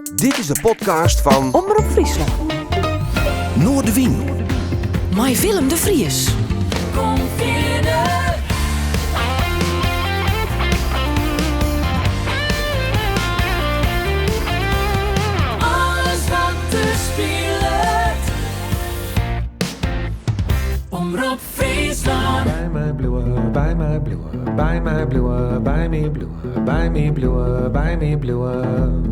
Dit is de podcast fan Omrop Fryslân. Noardewyn. Mei Willem de Vries. Kom fierder. Alles wat der spilet. Omrop Fryslân. By my bliuwe, by my bliuwe, by my bliuwe, by my bliuwe, by my bliuwe, by my bliuwe.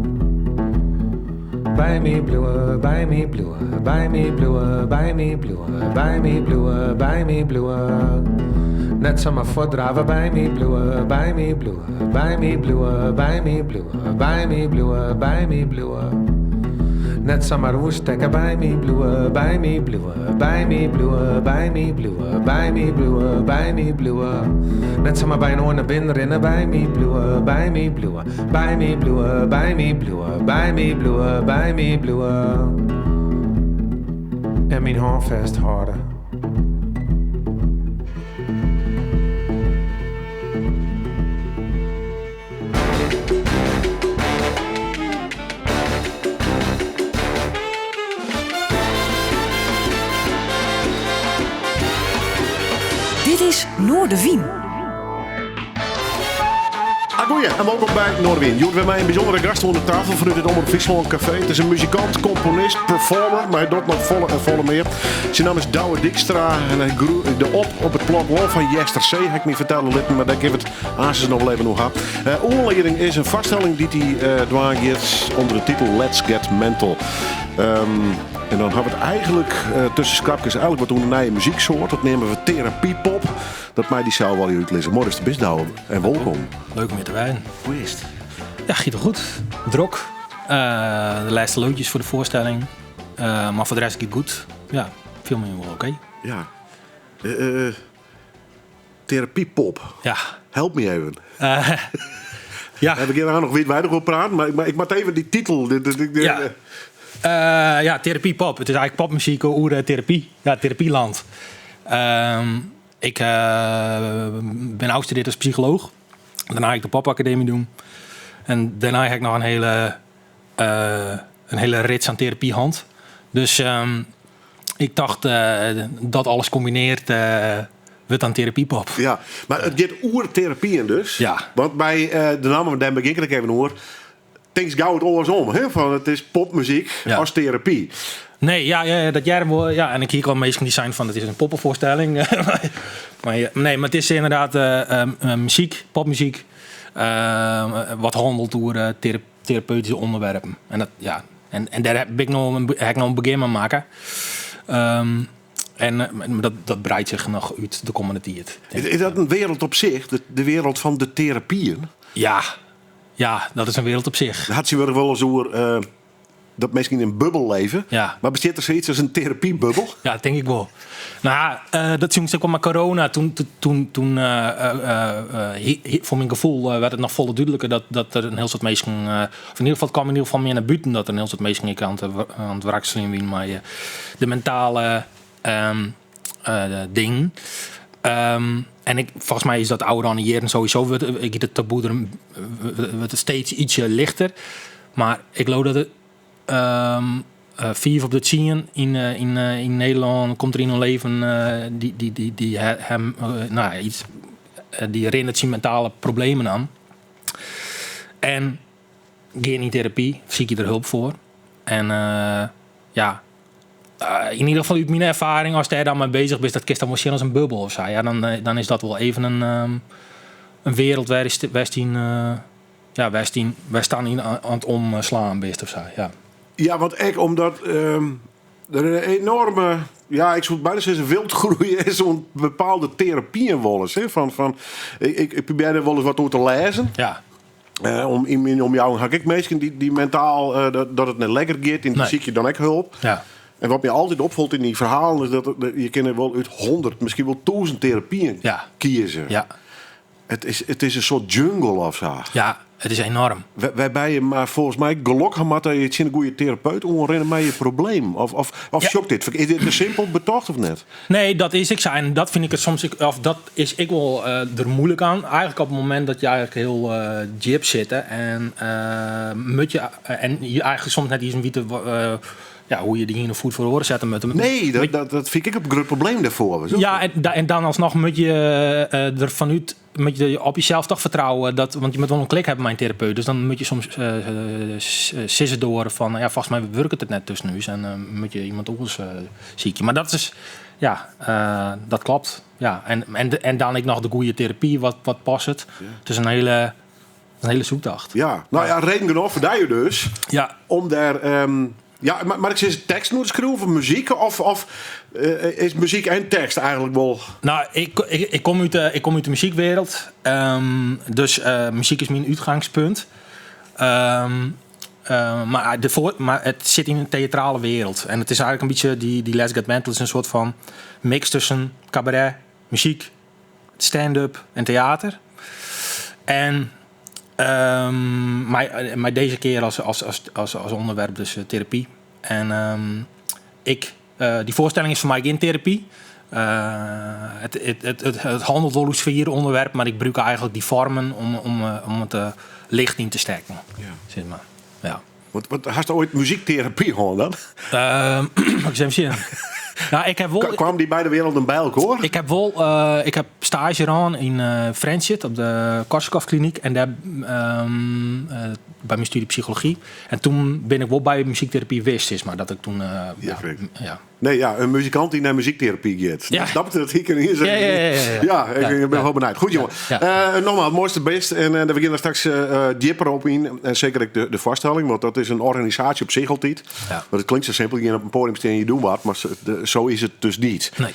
By my bliuwe, by my bliuwe, by my bliuwe, by my bliuwe, by my bliuwe, by my bliuwe. Net samar fuortdrave by my bliuwe, by my bliuwe, by my bliuwe, by my bliuwe, by my bliuwe, by my bliuwe. Net samar oerstekke by my bliuwe, by my bliuwe. By my bliuwe, by my bliuwe, by my bliuwe, by my bliuwe. Net samar by in oar nei binnen rinne, by my bliuwe, by my bliuwe, by my bliuwe, by my bliuwe, by my bliuwe, by my bliuwe. En myn hân fêsthâlde. Dit is Noardewyn. Agoeie en wolkom by Noardewyn. Hjoed wer mei in bysûndere gast oan de tafel fanút it Omrop Fryslân Kafee. It is in muzikant, komponist, performer, mar hy docht noch folle en folle mear. Syn namme is Douwe Dykstra en hy groeide op op it plattelân fan Eastersee, ha ik my fertelle litten, mar dêr kinne we it Aansens noch wol even oer ha. Oanlieding is in foarstelling dy't hy dwaan giet ûnder de titel Let's Get Mental. En dan ha we it eigenlik tusken skrapkes eigenlik wat oer in nije muzyksoart. Dat neame we therapypop. Dat mei dy sels wol útlizze. Moai datst der bist, Douwe. En wolkom. Leuk om hjir te wêzen. Hoe is it? Ja, giet wol goed. Drok. De lêste loadjes foar de foarstelling. Mar foar de rest giet it goed. Ja, fiel my wol oké. Ja. Therapypop. Ja. Help my even. Ja. We gean noch wiidweidich oer praten, mar ik moat even dy titel. Ja. Ja, therapypop. It is eigenlik popmuzyk oer terapy. Ja, terapyland. Ik bin ôfstudearre as psycholooch. Dêrnei ha ik de popakademy dien. En dêrnei ha ik noch in hiele rits oan terapy hân. Dus ik tocht dat alles kombinearre wurdt dan therapypop. Ja, mar it giet oer terapyen dus. Ja. Want by de namme, dêr begjin ik even oer, tinkst gau it oarsom, hè? Fan it is popmuzyk Ja. as terapy. Nee, ja, ja, ja, dat hearre wol. Ja, en ik hie ek al minsken dy't seinen fan it is in poppenfoarstelling. Mar ja, nee, mar it is ynderdaad muzyk, popmuzyk, wat hannelt oer terapeutyske ûnderwerpen. En dat, ja, en dêr heb ik no in, ha ik no in begjin mei makke. En dat breidt sich noch út de kommende tiid. Is dat in wereld op sich, de wereld fan de terapyen? Ja, ja, dat is in wereld op sich. Hat se wol ris oer dat minsken yn in bubbel leve. Ja. Mar bestiet der sayts as in terapybubbel? Ja, tink ik wol. No, dat soms ek wol mei corona. Toen foar myn gefoel waard it noch folle dúdliker dat der in hiel soad minsken, of yn ieder gefal, it kaam yn ieder gefal mear nei bûten dat der in hiel soad minsken ek oan it wrakseljen wiene mei de mentale dingen. En ik, folgens my is dat ôfrûne jierren sowieso wurdt, giet it taboe der wurdt it steeds ytsje lichter. Mar ik leau dat it 5 op de 10 yn Nederlân komt der yn in leven dy't him, no, iets, dy rinne tsjin mentale problemen oan. En gean yn terapy, sykje der help foar. En ja, yn ieder gefal út myn erfaring, ast dêr dan mei beuzich bist, dat kinst dan wol sjen as in bubbel of sa. Ja, dan is dat wol even in wereld wêr'tst yn, ja, wêr'tst yn, wêr'tst dan yn oan it omslaan bist of sa. Ja. Ja, want ek omdat der in enoarme, ja, ik soe byna sizze wyldgroei is oan bepaalde terapyen wolris. Hè? Fan, ik probearje der wolris wat oer te lêzen. Ja. Om, yn myn omjouwing ha ik ek minsken dy't mentaal dat it net lekker giet en dy Nee. sykje dan ek help. Ja. En wat my altyd opfalt yn dy ferhalen is dat je kinne wol út 100, miskien wol 1000 terapyen Ja. kieze. Ja. It is in soart jungle of sa. Ja. Het is enorm. Wêrby je mar folgens my gelok ha moatte dat je tsjin in goede terapeut oanrinne mei je probleem. Of sjocht dit? Is dit te simpel betocht of net? Nee, dat is ek sa. En dat fyn ik it soms ek, of dat is ek wol der moeilik oan. Eigentlik op it momint dat je eigentlik hiel djip sitte en moat je, en je eigentlik soms net iens witte ja, hoe je de iene voet foar de oare sette moatte. Nee, dat fyn ik ek in grut probleem dêrfoar. Ja, en dan alsnoch moat je der fanút moet je op jezelf toch vertrouwen. Dat, want je moet wel een klik hebben met een therapeut. Dus dan moet je soms sizze doare fan, ja, folgens my wurket it net tusken ús. En dan moet je iemand oars sykje. Mar dat is, ja, dat klopt. Ja, en dan ek noch de goede terapy, wat past. Het is een hele zoektocht. Ja, nou ja, reden genoch foar dy dus. Om dêr, ja, mar ik sis tekst te skriuwen foar muzyk of is muzyk en tekst eigentlik wol? Nou, ik kom út de muzykwereld. Dus muzyk is myn útgongspunt. Maar it sit yn in teatrale wereld. En it is eigentlik in bytsje, dy Let's Get Mental is in soarte fan mix tusken kabaret, muzyk, stand-up en teäter. En mar dizze kear as ûnderwerp dus terapy. En dy foarstelling is foar my gjin terapy. It hannelet wol oer swiere ûnderwerpen, mar ik brûk eigentlik dy foarmen om it licht yn te stekken. Sis mar. Ja. Want hast oait muzykterapy hân dan? Moat ik ris even sjen. Nou, ik ha wol Kaam dy beide werelden by elkoar? Ik ha wol, ik ha staazje rûn yn Frjentsjer op de Korsakoff Kliniek en dêr by myn stúdzje psychology. En doe bin ik wol by muzykterapy west, sis mar, dat ik doe, Ja, ja, frekt. ja. Nee, ja, in muzikant dy't nei muzykterapy giet. Snap je dat ik hier zeg? Ja. Ja, ik bin wol benijd. Goed, jongen. Nogmaals, it moaiste bêst. En we gean der straks djipper op yn. En seker ek de foarstelling, want dat is in organisaasje op sich altyd. Want it klinkt sa simpel, je gean op in poadium stean en je dogge wat, mar sa is it dus net. Nee.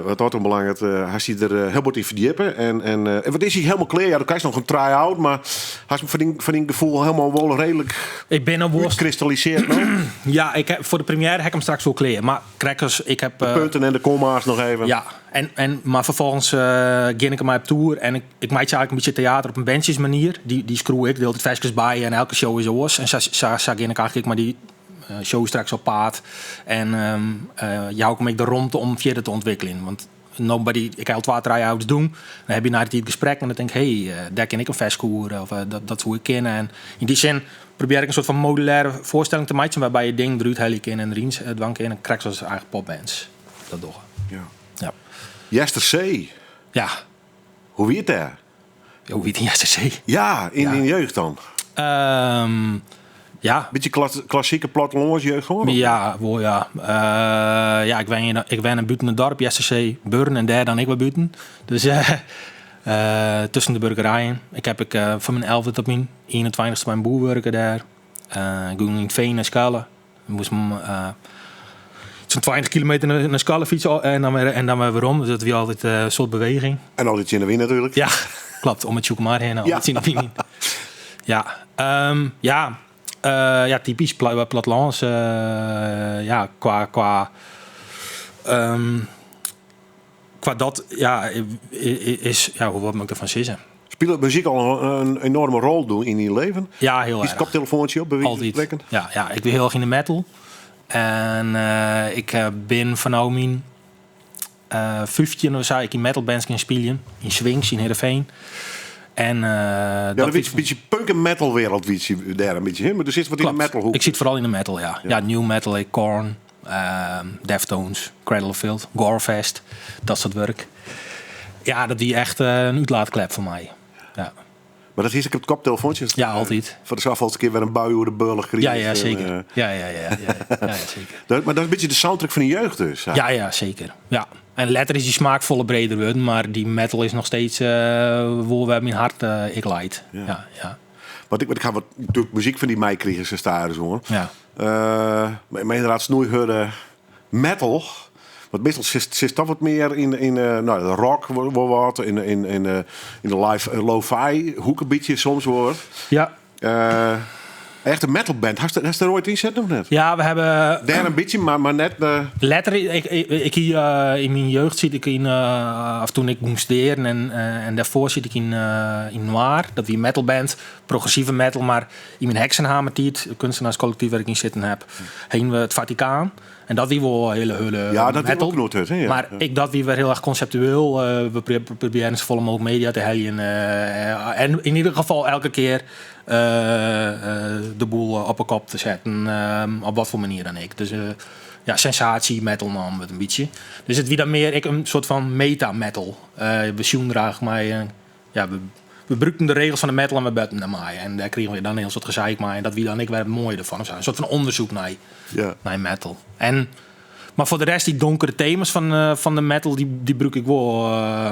Wat dat oanbelanget, hast dy der hiel bot yn ferdjippe. En wat is hy hielendal klear? Ja, do krijst noch in try-out, mar hast him foar dyn gefoel hielendal wol reedlik Ik bin noch wol útkristallisearre no? Ja, foar de première ha ik him straks wol klear. Mar krekt as ik ha, De punten en de komma's noch even. Ja, mar ferfolgens gean ik mei op tour en ik meitsje eigentlik in bytsje teäter op in bandsjesmanier. Dy skriuw ik, de hiele tiid ferskes by en elke show is oars. En sa gean ik eigentlik mei dy show straks op paad. En jou ik him ek de romte om fierder te ûntwikkeljen. Want no by dy, ik ha al twa try-outs dien. Dan ha je nei de tiid gesprek en dan tink ik, hey, dêr kin ik in ferske oer. Of dat soe ik kinne. En yn dy sin probearje ik in soarte fan modulêre foarstelling te meitsjen wêrby je dingen derút helje kinne en deryn dwaan kinne. Krekt sa as eigentlik popbands dat dogge. Jestersee. Hoe wie it dêr? Ja, hoe wie it yn Jestersee? Ja, yn dyn jeugd dan? Ja. Bytsje klassike plattelânsjeugd gewoan? Ja, wol ja. Ja, ik wenne bûten it doarp Jestersee, Burn en dêr dan ek wer bûten. Dus tusken de buorkerijen. Ik ha ek fan myn 11e tot myn 21ste by in boer wurke dêr. Ik gyng yn it fean nei skoalle. Ik moast sa'n 20 kilometer nei skoalle fytse en dan wer werom. Dus dat wie altyd in soad beweging. En altyd tsjin de wyn natuerlik. Ja, klopt. Om it Tsjûkemar hinne, altyd tsjin de wyn. Ja, ja. Ja, typysk plattelâns. Ja, qua dat, ja, is, ja, hoe wat moat ik derfan sizze? Spilet muzyk al in enoarme rol doe yn dyn leven? Ja, hiel Is erch. koptelefoantsje op, by wize fan Altyd. sprekken? Ja, ja, ik bin hiel erch yn de metal. En ik bin fanôf myn 15 of sa, ik yn metalbands gean spyljen. Yn Swings, yn Heerenveen. En Ja, dat dat is is in bytsje punk en metal wereld, weet je, dêr in bytsje, hè? Mar der sit wat yn de Klopt. metalhoek. Ik sit foaral yn de metal, ja. Ja, nu metal, ik Korn, Deftones, Cradle of Filth, Gorefest, dat soart wurk. Ja, dat wie echt in útlaatklep foar my. Ja. Mar dat is ek it koptelefoantsje? Ja, altyd. Foar de safolste kear wer in bui oer de bealch krigen. Ja, ja, seker. Ja, seker. Dat, mar dat is in bytsje de soundtrack fan de jeugd dus. Ja, ja, seker. Ja. En letter is dy smaak folle breder wurden, mar dy metal is noch steeds wol wêr myn hert ek leit. Ja, ja. Want ik ha wat natuerlik muzyk fan dy meikrigen, sa stadichoan. Mar ynderdaad snoeihurde metal. Want meastal sit dat wat mear yn nou, de rock wol wat, yn de live lo-fi hoek in bytsje soms wol. Echt in metalband. Hast der oait yn sitten of net? Ja, we hawwe Dêr in bytsje, mar net Letter, ik hie, yn myn jeugd siet ik yn, of doe't ik moast studearjen en dêrfoar siet ik yn Noir, dat wie in metalband. progressive metal. Mar yn myn Heksenhamertiid, it kunstenaarskollektyf wêr't ik yn sitten ha, hiene we it Vaticaan. En dat wie wol hiele hurde Ja, dat wie metal. wol knoethurd, hè, ja. Mar ek dat wie wer hiel erch konseptueel. We probearren safolle mooglik media te heljen. En yn ieder gefal elke kear de boel op 'e kop te setten. Op wat foar manier dan ek. Dus ja, sensatie metal naam it in bytsje. Dus it wie dan mear ek in soart fan meta-metal. We sjoen der eigentlik mei, ja, we brûkten de regels fan de metal en we betten dermei. En dêr krigen we dan in hiel soad gezeik mei. En dat wie dan ek wer it moaie derfan. In soart fan ûndersyk nei metal. En, mar foar de rest, dy donkere tema's fan de metal, dy brûk ik wol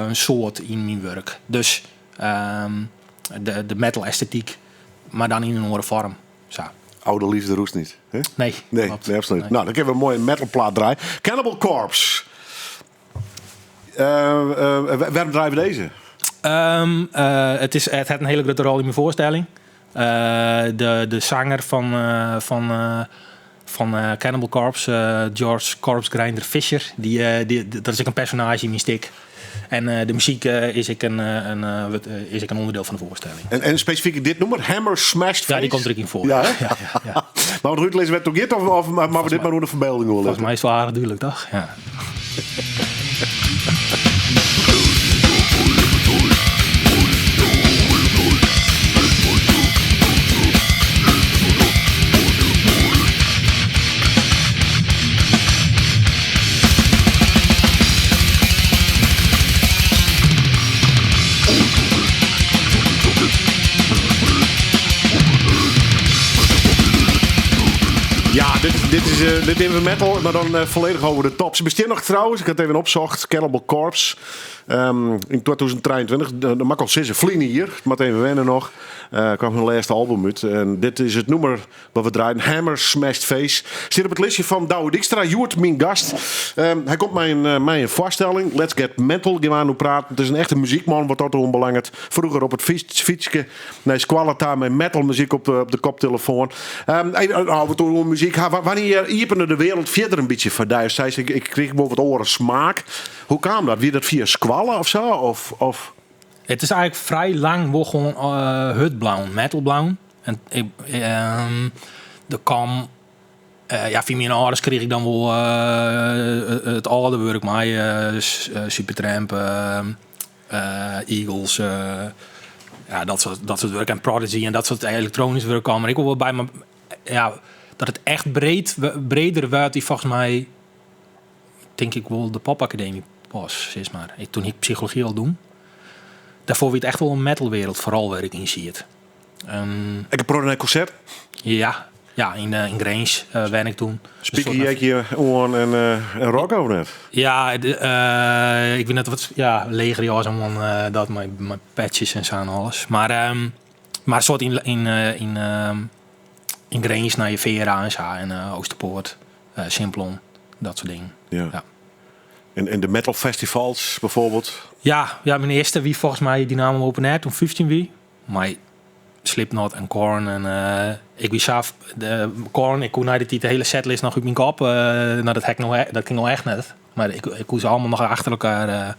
in soad yn myn wurk. Dus de metal estetyk, mar dan yn in oare foarm. Sa. Oude liefde roest niet. Hè? Nee, Nee, klopt. nee, absoluut. Nee. Nou, dan kinne we in moaie metalplaat draaie. Cannibal Corpse. Wêrom draaie we dizze? It hat in hiele grutte rol yn myn foarstelling. De sanger fan Cannibal Corpse, George Corpse Grinder Fisher, dat is ek in personaazje yn myn stik. En de muzyk is ek in ûnderdiel fan de foarstelling. En spesifyk dit nûmer, Hammer Smashed Ja, dy Face? komt der ek yn foar. Ja, hè? Ja, ja, ja. Mar wat útlizze wêr't it oer giet, of moatte we dit mar oer de ferbylding oerlitte? Folgens my is it wol aardich dúdlik, toch? Ja. Ja, dit is dit is metal, mar dan folledich over de top. Se besteane noch trouwens, ik ha it even opsocht, Cannibal Corpse. Yn 2023, dat moat ik al sizze, ferline jier, it moat even wenne noch, kaam hun lêste album út. En dit is it nûmer wat we draaiden, Hammer Smashed Face. Stiet op it listje fan Douwe Dijkstra, hjoed myn gast. Hy komt mei in foarstelling, Let's Get Mental, gean we oan oer praten. It is in echte muzykman wat dat oanbelanget. Froeger op it fytske nei skoalle ta mei metalmuzyk op de koptelefoan. Even, as we it oer muzyk ha, wannear iepene de wereld fierder in bytsje foar dy? Seist, ik krige wol wat oare smaak. Hoe kaam dat? Wie dat fia skoalle of sa? Of? It is eigentlik frij lang wol gewoan hurd bleaun, metal bleaun. En ik, der kaam, ja, fia myn âlders krige ik dan wol it âlde wurk mei, Supertramp, Eagles, ja, dat soart wurk. En Prodigy en dat soart elektronysk wurk kaam der ek wol by. Mar ja, dat it echt breed, breder waard, die folgens my tink ik wol de Popakademy pas, sis mar. Ik, toen ik psychology al doen. Dêrfoar wie it echt wol in metalwereld, foaral wêr't ik yn siet. Ek in protte nei konsert? Ja, ja, yn Grins wenne ik toen. Spikerjekje oan en rock of net? Ja, ik wit net wat, ja, legerjas oan, dat mei patches en sa en alles. Mar soart yn Grins nei Vera en sa en Oosterpoort, Simplon, dat soart dingen. Ja. Ja. En de metal festivals bijvoorbeeld? Ja, ja, myn earste wie folgens my Dynamo Open Air toen 15 wie. Mei Slipknot en Korn. En ik wie sa de Korn, ik koe nei de tiid de hiele setlist noch út myn kop. Nou, dat ha ik no dat kin no echt net. Mar ik koe se allegear noch achter elkoar.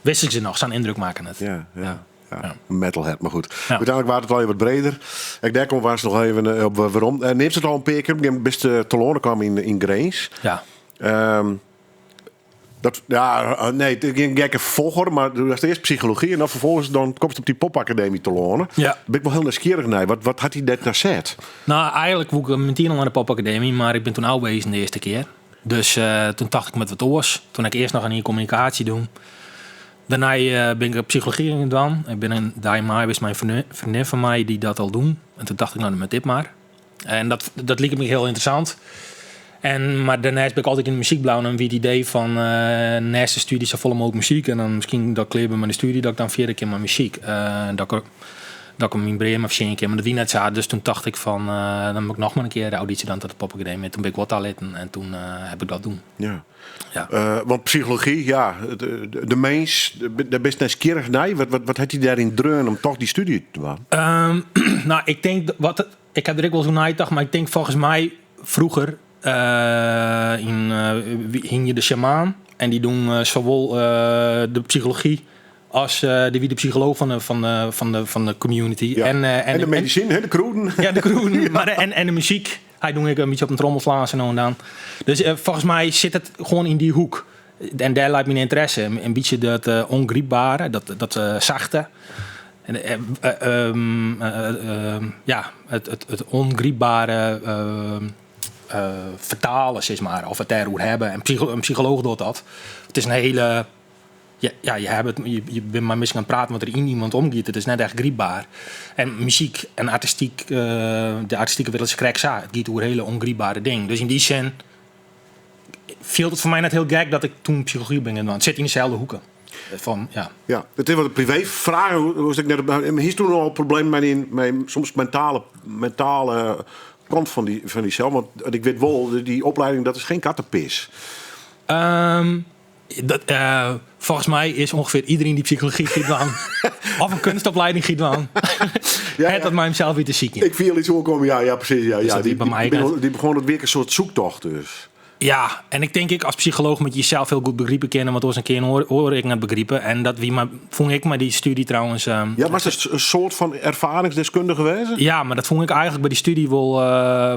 Wist ik se noch, sa'n yndruk makke it. Ja, ja. Ja. Ja, Ja. metalhead, mar goed. Ja. Uteinlik waard it al wat breder. Ek dêr komme we noch even op werom. Neamst it al in pear kear, bist telâne kaam yn Grins. Ja. Dat, ja, nee, it is gjin gekke folchoarder, mar do hast earst psychology en dan ferfolgens dan komst op dy popakademy telâne. Ja. Dêr bin ik wol hiel nijsgjirrich nei. Wat hat dy dêr ta set? Nou, eigentlik woe ik metien al nei de popakademy, mar ik bin toen ôfwezen de earste kear. Dus toen tocht ik moat wat oars. Toen ha ik earst noch in jier kommunikaasje dien. Dêrnei bin ik psychology gean dwaan. Ik bin in dei mei west mei in freondin fan my dy't dat al doen. En toen tocht ik, nou, dan moat dit mar. En dat like my hiel ynteressant. Mar dêrneist bin ik altyd yn de muzyk bleaun en wie it idee fan neist de stúdzje safolle mooglik muzyk. En dan miskien dat ik klear bin mei de stúdzje, dat ik dan fierder kin mei muzyk. Dat ik myn brea mei fertsjinje kin. Mar dat wie net sa. Dus toen tocht ik fan, dan moat ik noch mar in kear de audysje dwaan ta de Popakademy. En toen bin ik wol talitten en toen ha ik dat dien. Ja. Ja. Want psychology, ja, de mins, dêr bist nijsgjirrich nei. Wat hat dy dêryn dreaun om toch dy stúdzje te dwaan? Nou, ik tink wat, ik ha der ek wolris oer neitocht, mar ik tink folgens my froeger yn hingje de sjamaan en dy doen sawol de psychology. As de wie de psycholooch fan de, fan de, fan de, fan de community. Ja. En, en, en de medisinen, hè, de krûden. Ja, de krûden. Maar, en, en de muzyk. Hy doe ek in bytsje op in trommel slaan sa no en dan. Dus folgens my sit it gewoan yn dy hoek. En dêr leit myn ynteresse. In bytsje dat ongrypbere, dat, dat sachte. En, ja, it, it, it ongrypbere fertalen, sis mar. Of it dêroer hawwe. En in psycholooch docht dat. It is in hiele Ja, ja, je, hawwe it, je, je binne mei minsken oan it praten wat der yn iemand omgiet. It is net echt grypber. En muzyk en artistyk, de artistike wereld is krekt sa. It giet oer hiele ongrypbere dingen. Dus yn dy sin fielt it foar my net hiel gek dat ik toen psychology bin gean dwaan. It sit yn deselde hoeke. Fan, ja. Ja, it is wat in privéfraach. Hoe ik net op, hiest toen al problemen mei dyn, mei soms mentale, mentale kant fan dy, fan dysels? Want ik wit wol, dy oplieding dat is gjin kattepis. Dat, folgens my is ûngefear iderien dy't psychology giet dwaan of in keunstopleiding giet dwaan, hat dat mei himsels wer te sykjen. Ik fiel iets oankommen, ja, ja, precies. Ja, Dus ja. dat Die, wie by my die, net. die begon het weer een soort zoektocht dus. Ja, en ik tink ek as psycholooch moat je jesels hiel goed begripe kinne, want oars dan kinne je oaren ek net begripe. En dat wie mar, fûn ik mei dy studie trouwens. Ja, mar is dat in soart fan erfaringsdeskundige wêze? Ja, mar dat fûn ik eigentlik by dy studie wol.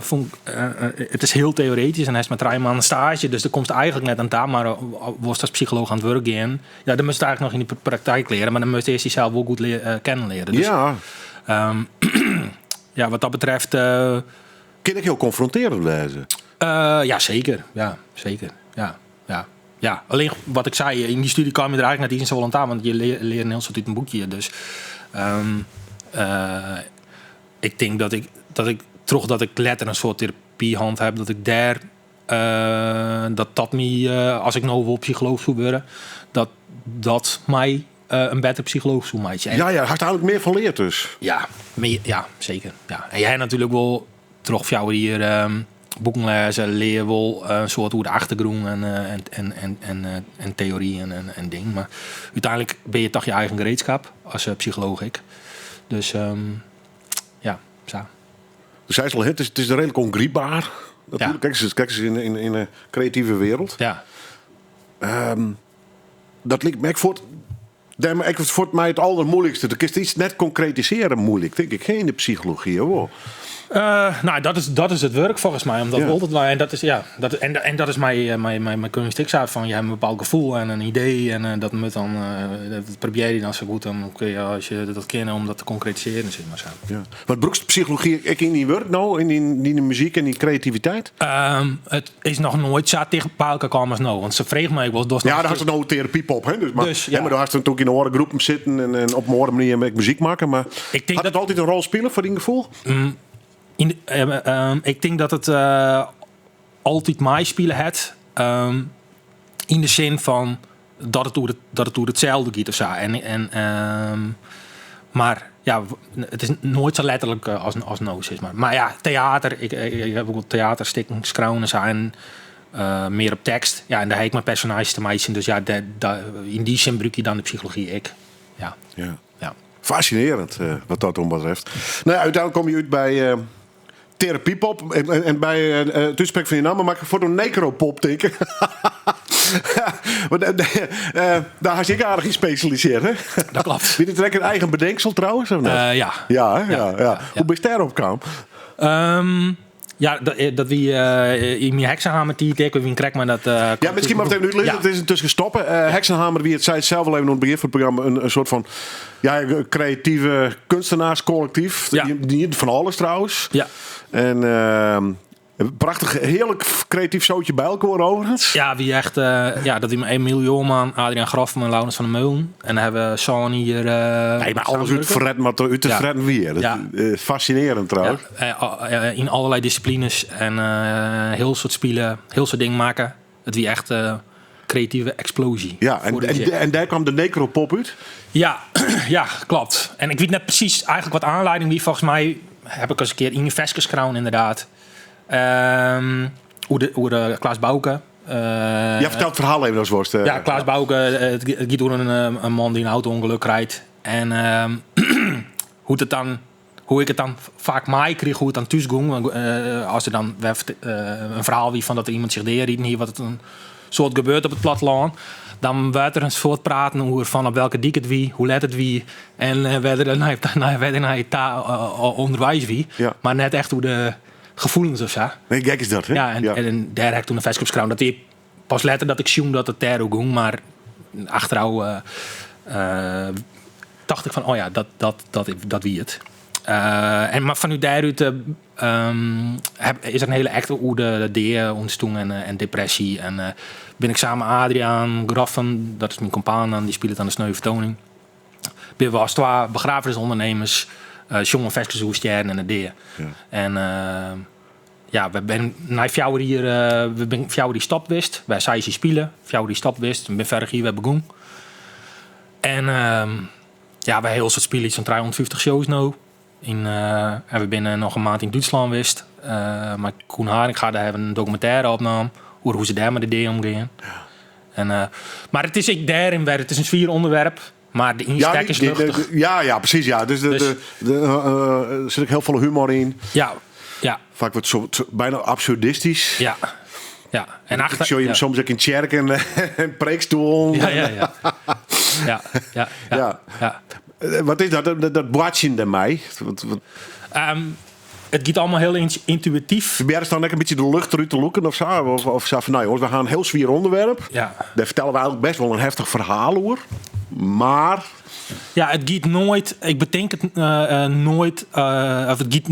Fûn ik, it is hiel teoretysk en hast mar 3 maanden staazje, dus dêr komst eigentlik net oan ta. Mar wolst as psycholooch oan it wurk gean, ja, dan moatst it eigentlik noch yn de praktyk leare, mar dan moatst earst dysels wol goed kennen leare. Dus, ja, wat dat betreft. Kin ek hiel konfrontearjend wêze. Ja, seker. Ja, seker. Ja, ja. Ja, allinnich wat ik sei, yn dy studie kaam je der eigentlik net iens safolle oan ta, want je leare in hiel soad út in boekje. Dus ik tink dat ik, dat ik, trochdat ik letter in soart terapy hân ha, dat ik dêr, dat dat my, as ik no wol psycholooch soe wurde, dat dat my in better psycholooch soe meitsje. Ja, ja, hast eigentlik mear fan leard dus. Ja, mear, ja, seker. Ja. En je ha natuerlik wol troch 4 jier boeken lêze, lear wol in soad oer de achtergrûn en teory en ding. Mar úteinlik bin je toch je eigen gereedskap as psycholooch ek. Dus ja, sa. Du seist al, it is reedlik ongrypber. Ja. Kijk eens, kijk eens in de creatieve wereld. Ja. Dat liket my ek fuort, dêr, ek fuort my it aldermoeilikste. Do kinst iets net konkretisearje moeilik, tink ik. Yn de psychology, wol. Nou, dat is it wurk folgens my, om dat wol te dwaan. En dat is, ja, dat, en, en dat is myn keunst ek sa fan, je hawwe in bepaald gefoel en in idee en dat moat dan, dat probearje je dan sa goed dan kun je, as je dat kinne, om dat te konkretisearjen, sis mar sa. Ja. Wat brûkst psychology ek yn dyn wurk no, yn dyn muzyk en dyn kreativiteit? It is noch noait sa ticht by elkoar kaam as no. Want se frege my ek wolris, dochst Ja, noch dan hast no Therapypop, hè? Dus, mar, Dus, hè, ja. mar do hast natuerlik yn oare groepen sitten en op in oare manier ek muzyk makke. Mar Ik tink hat it dat altyd in rol spile foar dyn gefoel? Ik tink dat it altyd meispile hat. Yn de sin fan dat it oer it, dat it oer itselde giet of sa. En, mar ja, it is noait sa letterlik as no, sis mar. Mar ja, teater. Ik ha ek wol teaterstikken skreaun en sa. En mear op tekst. Ja, en dêr ha ik mei personaazjes te meitsjen. Dus ja, yn dy sin brûk je dan de psychology ek. Ja. Ja. Ja. Fascinerend, wat dat oanbetreft. Nou ja, úteinlik komme je út by Therapypop. En by it útsprekken fan je namme moat ik fuort oan necropop tinke. Want dêr hast ek aardich yn spesjalisearre, hè? Dat kloppet. Wie dit ek in eigen betinksel trouwens, of net? Ja. Ja, hè? Ja, Ja, ja. ja. Hoe bist dêrop kaam? Ja, dat wie yn myn Heksenhamer-tiid ek. We wienen krekt mei dat, Ja, miskien moat ik even útlizze. Ja. It is yntusken stoppe. Heksenhamer wie, it sei it sels al even oan it begjin fan it programma, in soart fan, ja, kreative keunstnerskollektyf. Ja. Die fan alles trouwens. Ja. En in prachtich, hearlik kreatyf soatsje by elkoar overigens. Ja, wie echt, ja, dat wie mei Emiel Joorman, Adriaan Groffman en Laurens van der Meulen. En dan hawwe we sân jier, Nee, mar alles samenwurke. út fretten wat der út te Ja. fretten wie. Dat Ja. is fascinerend trouwens. Ja, yn allerlei dissiplines en hiel soad spile, hiel soad dingen makke. It wie echt kreative eksploazje. Ja, Foar de muzyk. en dêr kaam de necropop út? Ja, ja, kloppet. En ik wit net presys eigentlik wat oanlieding wie. Folgens my ha ik ris in kear yn in ferske skreaun, ynderdaad. Oer de Klaas Bouke. Ja, fertel it ferhaal even as wolst. Ja, Klaas Bouke, it giet oer in man dy't in auto-ûngelok krijt. En hoe't it dan, hoe ik it dan faak meikrige, hoe't it dan thús gong. Want as der dan wer in ferhaal wie fan dat der iemand sich deariden hie, wat it in soad gebeurt op it plattelân. Dan wurdt der in soad praten oer fan op welke dyk it wie, hoe let it wie en eh, wêr der nei, nei, wêr der nei ta eh, ûnderweis wie. Ja. Mar net echt oer de gefoelens of sa. Nee, gek is dat, hè? Ja, en, en dêr ha ik doe in ferske op skreaun. Dat wie pas letter dat ik sjoen dat it dêr oer gong, mar achterôf eh, eh, tocht ik fan, oh ja, dat, dat, dat, dat wie it. Eh, en, mar fanút dêrút eh, ehm, heb, is der in hiele act oer de dea ûntstien en, eh, en depresje. En eh, bin ik samen mei Adriaan Groffen, dat is myn kompaan dan, dy spilet oan de Sneu Fertoning. Binne we as twa begrafenisûndernimmers, uh, sjonge ferskes oer stjerren en de dea. Ja. En eh, ja, we binne nei 4 jier, eh, we binne 4 jier stopt west. Wy seis jier spile, 4 jier stopt west. We binne foarich jier wer begûn. En ehm, ja, wy hiel soad spile, iets fan 350 shows no. Yn, eh, en we binne noch in maand yn Dútslân west. Uh, mei Koen Haringa, dêr hawwe we in dokumintêre opnaam oer hoe se dêr mei de dea omgean. En, eh, mar it is ek dêryn wer, it is in swier ûnderwerp, mar de Ja, ynstek is luchtich. ja, ja, presys. Ja. Dus, de, Dus- de, de, eh, er sit ek hiel folle humor yn. Ja, ja, Faak wat soart, byna absurdistysk. ja. Ja. En Ik achter, sjoch jim ja. soms ek yn tsjerken en preekstoelen. Ja, ja, ja. Ja, ja, ja. Ja. ja. Eh, Wat is dat? Dat, dat boartsjen dêrmei? Wat, wat, Ehm, it giet allegear hiel yntuïtyf. probearje dan ek in bytsje de lucht derút te lûken of sa? Of, of sa fan, no jonges, we ha in hiel swier ûnderwerp. Ja. Dêr fertelle we eigentlik bêst wol in heftich ferhaal oer. Mar Ja, it giet noait. Ik betink it eh, eh, noait. eh, of it giet,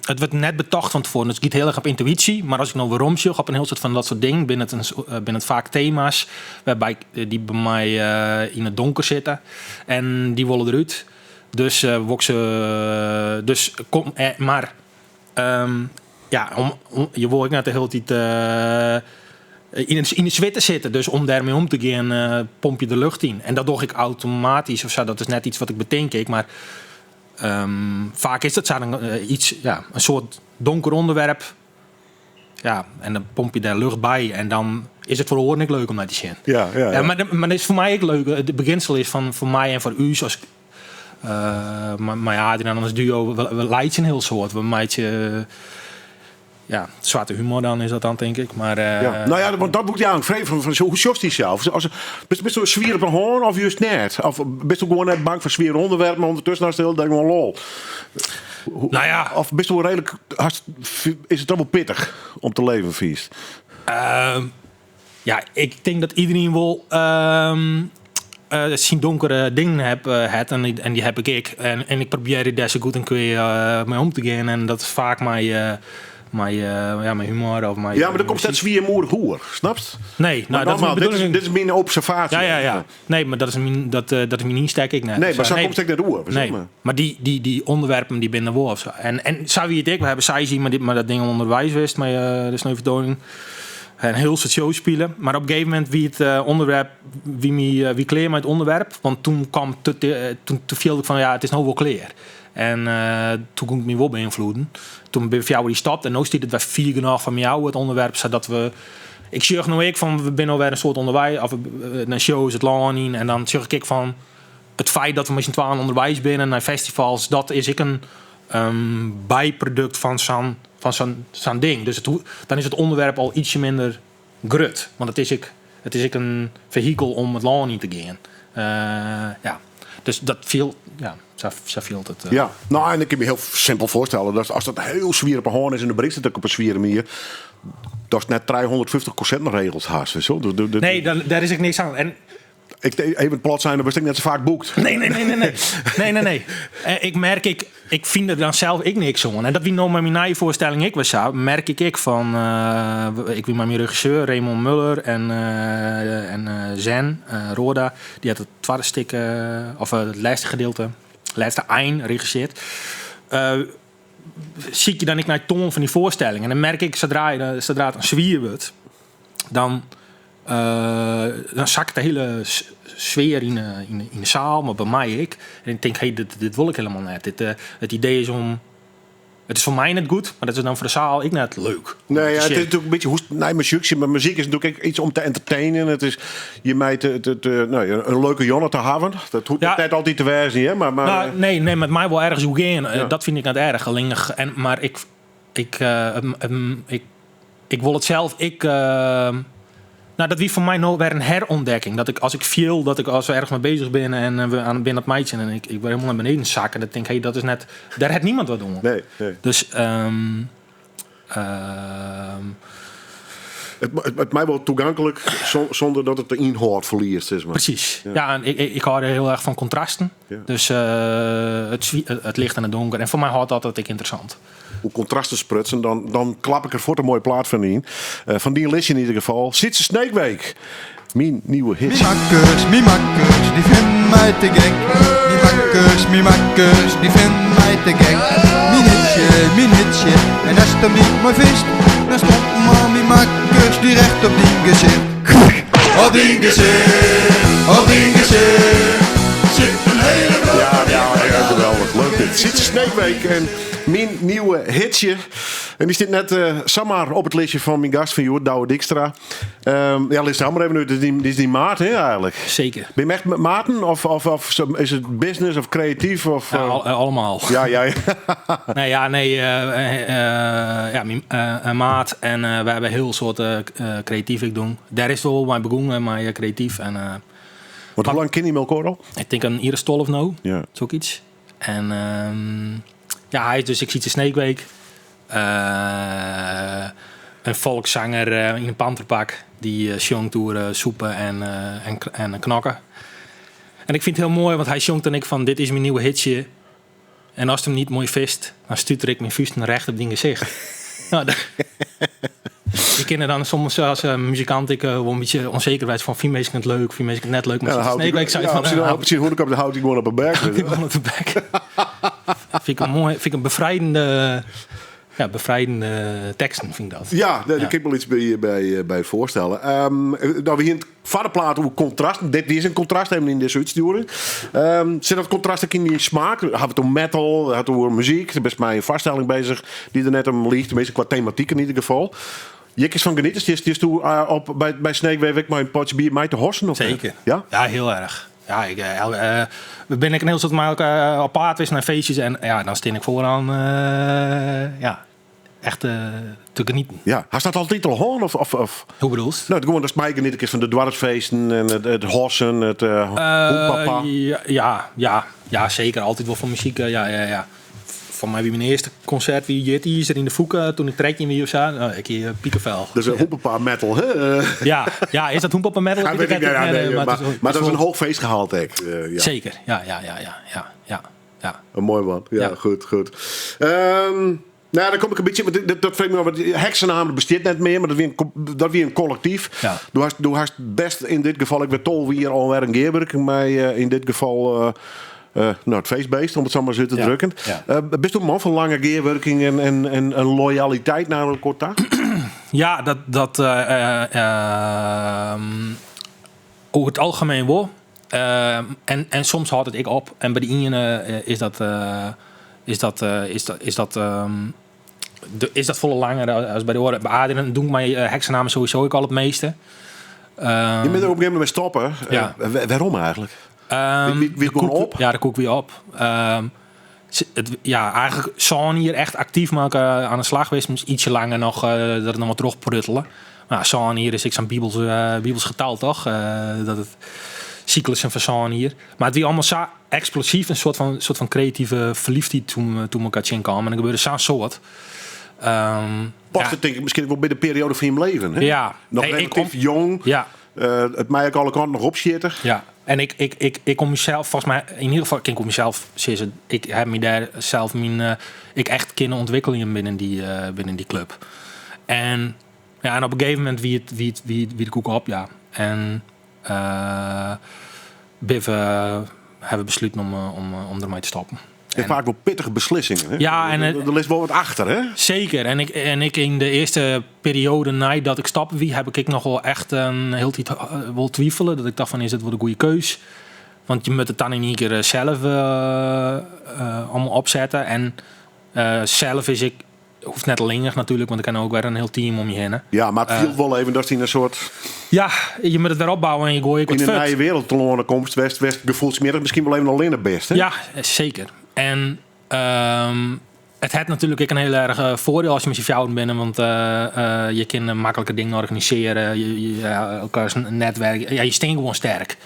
it wurdt net betocht fan tefoaren. It giet hiel erch op yntuysje. Mar as ik no weromsjoch op in hiel soad fan dat soart dingen, binne it, in, eh, binne it faak tema's wêrby't ik, dy't by my eh, yn it donker sitte. En dy wolle derút. Dus uh, wokse, dus kom, eh, mar ehm, ja, om, om, je wol ek net de hiele tiid eh, yn, yn de switte sitte. Dus om dêrmei om te gean, eh, pomp je de lucht yn. En dat doch ik automatysk of sa. Dat is net yts wat ik betink, ik, mar ehm, faak is dat sa dan, eh, yts, ja, in soart donker ûnderwerp. Ja, en dan pomp je dêr lucht by. En dan is it foar oaren ek leuk om nei te sjen. ja, ja, ja. Ja, mar, mar dat is foar my ek leuk. It begjinsel is fan foar my en foar ús as uh, mei Adriaan as duo, we, we laitsje in hiel soad. We meitsje ja, swarte humor dan is dat dan tink ik. Mar uh, Ja. No ja, want dat moat ik eigentlik freegje. Fan, hoe sjochst dysels? As, bist, bist do swier op 'e hân of just net? Of bist do gewoan net bang foar swiere ûnderwerpen, mar ûndertusken hast de hiele dei gewoan lol? No ja, Of bist do reedlik, hast, is it dan wol pittich om te leven, fynst? Ehm, ja, ik tink dat iderien wol ehm, eh, syn donkere dingen heb, eh, hat en, dy- en dy ha ik ek. En, en ik probearje dêr sa goed en kwea eh, mei om te gean. En dat is faak mei, eh, mei, eh, ja, mei humor of mei Ja, mar dan komst net muzyk. swiermoedich oer, snapst? Nee, Maar no, dat is nogmaals, myn dit is, bedoeling. dit is myn observaasje. Ja, ja, ja. Nee, mar dat is myn, dat, eh, dat is myn ynstek ek net. Nee, mar sa Nee. komst ek net oer. Nee, Maar. mar dy, dy, dy ûnderwerpen dy binne der wol. Of sa. En, en sa wie it ek. We hawwe seis jier mei, dit, mei dat ding ûnderweis west, mei eh, de Sneuvertoning. En hiel soad shows spile. Mar op in gegeven momint wie it eh, ûnderwerp, wie, my, eh, wie klear mei it ûnderwerp. Want doe kaam te, te, doe, doe fielde ik fan ja, it is no wol klear. En eh, doe koe ik my wol beynfloedzje. Doe binne we 4 jier stopt en no stiet it wer fier genôch fan my ôf, it ûnderwerp, sadat we. Ik sjoch no ek fan, we binne alwer in soad ûnderweis, of eh, nei shows it lân yn. En dan sjoch ik ek fan it feit dat we mei syn twaen ûnderweis binne nei festivals, dat is ek in ehm, byprodukt fan sa'n fan sa'n sa'n ding. Dus it, dan is it ûnderwerp al ytsje minder grut. Want it is ek, it is ek in fehikel om it lân yn te gean. Eh, ja. Dus dat fielt, ja, sa, sa fielt it. eh. Ja, no en ik kin my hiel simpel foarstelle dat as dat hiel swier op 'e hân is en do bringst it ek op in swiere manier, datst net 350 konsertregels hast. Weet je wel. Nee, dan, dêr is ek niks oan. En Ik, even plat sein, dan wurdst ek net sa faak boekt. Nee, nee, nee, nee, nee. Nee, nee, nee. Eh, ik merk, ik, ik fyn der dan sels ek niks oan. En dat wie no mei myn nije foarstelling ek wer sa. Merk ik ek fan, eh, ik wie mei myn regisseur Raymond Muller en, eh, en eh, Zen eh, Roorda. Dy hat it twadde stik, eh, of eh, it lêste gedielte, lêste ein regissearre. Eh, sykje dan ek nei toan fan dy foarstelling. En dan merk ik, sadree't, je, sadree't it swier wurdt, dan, eh, dan sakket de hiele sfear yn de, yn de, yn de seal, mar by my ek. En ik tink, hey, dit, dit wol ik hielendal net. Dit, eh, it idee is om. It is foar my net goed, mar dat is dan foar de seal ek net leuk. om Nee, te ja, it is sjen. natuerlik in bytsje hoe nee, muzyk, mar muzyk is natuerlik ek yts om te entertainen. It is je mei te, te, te, no, in leuke jûn te hawwen. Dat hoecht Ja. net altyd te wêzen, hè? Mar, mar, No, nee, nee, mar it mei wol ergens oer gean. Eh, Ja. Dat fyn ik net erch. Allinnich, en, mar ik, ik, eh, ik, ik wol it sels. Ik, eh, Nou, dat wie foar my no wer in herontdekking. Dat ik as ik fiel dat ik as we ergens mei bezich binne en eh, we oan binne it meitsjen en ik, ik wurd hielendal nei beneden sakke, dan tink ik, hey, dat is net, dêr hat niemand wat oan. Nee, nee. Dus ehm, Het, het, het mei wol tagonklik sûnder dat it de ynhâld ferliest, sis mar. Precies. Ja, en ik, ik, ik hâld hiel erch fan kontrasten. Ja. Dus eh, it, it licht en it donker. En foar my hâldt dat it ek ynteressant. Oer kontrasten sprutsen, dan, dan klap ik der fuort in moaie plaat fan yn. Eh, fan dyn listje yn ieder gefal. Sytse Sneekweek, Myn nieuwe hit. Myn makkers, myn makkers, dy fine my te gek. Myn makkers, myn makkers, dy fine my te gek. Myn hitsje, myn hitsje, en ast him net moai fynst, dan stompe al myn makkers dy recht op dyn gesicht. Op dyn gesicht, op dyn gesicht, sit in hiele Ja, ja, ja, geweldich. Leuk dit. Sytse Sneekweek en Myn nieuwe hitsje. En dy stiet net eh, samar op it listje fan myn gast fan hjoed, Douwe Dijkstra. Um, ja, lis it mar even út. Dit is dyn maat, hè, eigentlik? Seker. Binne jim echt maten? Of, of, of is it business of kreatyf? Of, Ja, eh, allemaal. ja, ja, ja. Nee, ja, nee, ja, myn maat en we hawwe hiel soad kreatyf ek dien. Dêr is it wol mei begûn, mei kreatyf. En, Want hoe lang kenne jim elkoar al? ik tink in jier as 12 no, Ja. sokyts. En ehm, ja, hy is dus ek Sytse Sneekweek. Eh, in folkssanger eh, yn in panterpak dy't eh, sjongt oer eh, sûpe en, eh, en, en knokke. En ik fyn it hiel moai, want hy sjongt dan ek fan dit is myn nieuwe hitsje. En ast him net moai fynst, dan stuter ik myn fûsten recht op dyn gesicht. Nou, je kinne dan soms as eh, muzikant ek eh, wol in bytsje ûnseker wêze fan fine minsken it leuk, fine minsken it net leuk. Mar Ja, dan Sytse houdt hij- Sneekweek sei ja, fan, op zijn- op zijn hoedekop, dan houdt hij gewoan op 'e bek. Gewoan op de bek. Fyn ik in moai, fyn ik in befrijende, ja, befrijende teksten, fyn ik dat. Ja, dêr Ja. kin ik wol yts by, by, by foarstelle. Um, nou, we hiene it foar de plaat oer kontrasten. Dit is in kontrast even yn dizze útstjoering. Um, sit dat kontrast ek yn dyn smaak? Hawwe it oer metal, hawwe it oer muzyk. Do bist mei in foarstelling beuzich dy't der net om liicht, teminsten kwa tematyk yn ieder gefal. Hjir kinst fan genietsje. Stiest, stiest do eh, op, by, by Sneekweek ek mei in potsje bier mei te hossen? Of net? Seker. Ja? Ja, hiel erch. Ja, ik, eh, el- eh, we binne ek in hiel soad mei elkoar op paad west nei feestjes en ja, dan stean ik foaroan eh, ja, echt eh, te genieten. Ja. Hast dat altyd al hân? Of, of, of? Hoe bedoelst? Nou, gewoan datst meigenietsje kinst fan de doarpsfeesten en it, it hossen, it uh, hoepapa. Ja, ja, ja, ja, seker. Altyd wol fan muzyk. eh, ja, ja, ja. Foar my wie myn earste konsert wie Jitizer yn de Fûke doe't ik 13 wie of sa. Nou, ik hie pikevel. Dus een hoepapa metal, hè? Ja, ja, is dat hoepapa metal? Ja, Ik weet ik weet het niet, ja, net, nee, maar maar, het is- maar het dat is is een wel- hoog feestgehalte ek. Eh, ja. Seker, ja, ja, ja, ja, ja, ja, ja. Een moai man. Ja, Ja. goed, goed. Ehm, nou, dan kom ik in bytsje. Want dat, dat freegje ik my ôf. Want Heksenhamer bestiet net mear, mar dat wie in, dat wie in kollektyf. Ja. Do hast, do hast bêst yn dit gefal ek wer 12 jier al wer in gearwurking mei, eh, yn dit gefal, eh, eh, nou, it feestbeest, om it sa mar ris út te Ja, drukken. ja. Eh, bist do in man fan lange gearwurking en, en, en, en loyaliteit nei elkoar ta? Ja, dat, dat eh, eh, ehm, oer it algemien wol. Ehm, en, en soms hâldt it ek op. En by de iene eh, is dat, eh, is dat, eh, is dat, is dat, ehm, de, is dat folle langer as by de oare. By Adriaan doch ik mei uh, Heksenhamer sowieso ek al it measte. Je bent der op in gegeven momint mei stoppe. Ja. Eh, wêrom eigentlik? Ehm, Wie, wie, wie de gewoan koek- op? Ja, de koek wie op. Ehm, it, ja, eigentlik sân jier echt aktyf mei elkoar oan de slach west. Miskien ytsje langer noch, eh, dat it noch wat trochpruttele. Mar sân jier is ek sa'n bibels, eh, bibels getal, toch? Eh, dat it syklussen fan sân jier. Mar it wie allegear sa eksplosyf, in soart fan kreative ferleafdheid doe't we, doe't we elkoar tsjinkamen. En der gebeurde sa'n soad. Ehm, Past ja. it tink ik miskien wol by de perioade fan jim libben. Hè? Ja. Noch Hey, ik relatyf kom- jong. Ja. Eh, it mei ek alle kanten noch opsjitte. Ja, en ik, ik, ik, ik om mysels, folgens my, yn ieder gefal kin ik oer mysels sizze, ik ha my dêr sels myn, eh, ik echt kinnen ûntwikkeljen binnen dy, eh, binnen dy klup. En, ja, en op in gegeven momint wie it, wie it, wie, wie de koek op, ja. En eh binne we, hawwe we besluten om, eh, om, eh, om dermei te stoppen. Het faak wol pittige beslissingen. Hè? Ja, en het- Der leit wol wat achter, hè? Seker. En ik, en ik yn de earste perioade neidat ik stoppe wie, ha ik ek noch wol echt in hiele tiid eh, wol twivele. Dat ik tocht fan, is it wol de goede keus? Want je moat it dan yn ien kear eh, sels eh, eh, allegear opsette. En eh, sels is ek, hoecht net allinnich natuerlik, want der kin ek wer in hiel team om je hinne. Ja, mar it fielt wol even datst yn in soart Ja, je moat it wer opbouwe en je goaie ek yn wat in fuort. nije wereld telâne komst, wêr'tst, wêr'tst gefoelsmjittich miskien wol even allinne bist. Hè? Ja, seker. En, ehm, It hat natuerlik ek in hiel erch foardiel as je mei syn fjouweren binne, want je kinne makliker dingen organisearje, je, elkaars netwerk, ja, je stean gewoan sterk.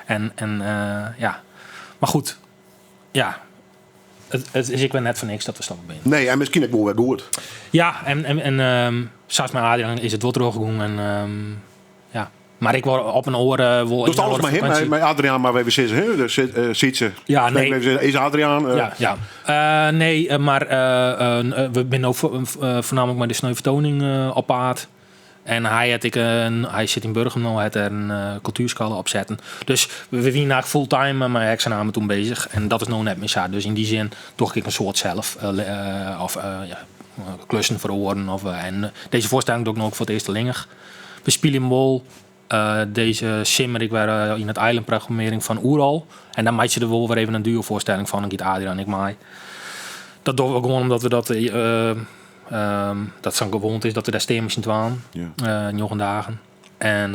En ja, mar goed, ja, it is ek wer net foar niks dat we stoppe binne. Nee, en miskien ek wol wer goed. Ja, en sa mei Adriaan is it wol trochgien en ja. Mar ik wol op in oare wol. Dochst alles mei him, mei Adriaan, mar even sizze, hè? Dus Sietse. Ja, nee. Is Adriaan? Ja, ja. Nee, mar we binne no foarnaamlik mei de Sneuvertoning op paad. En hy hat ek in, hy sit yn Burgum no, hat der in kultuerskoalle opsetten. Dus we wiene eigentlik fulltime mei heksenamen toen bezich. En dat is no net mear sa. Dus yn dy sin doch ik in soad sels. Of ja, klussen foar oaren. Of, en dizze foarstelling doch ik no ek foar it earst allinnich. We spylje wol dizze simmer ek wer yn it eilandprogrammearring fan Oerol. En dan meitsje der wol wer even in duo-foarstelling fan. Dan giet Adriaan ek mei. Dat dogge we gewoan omdat we dat, dat sa'n gewoante is dat we dêr stean mei syn twaen. 9 dagen. En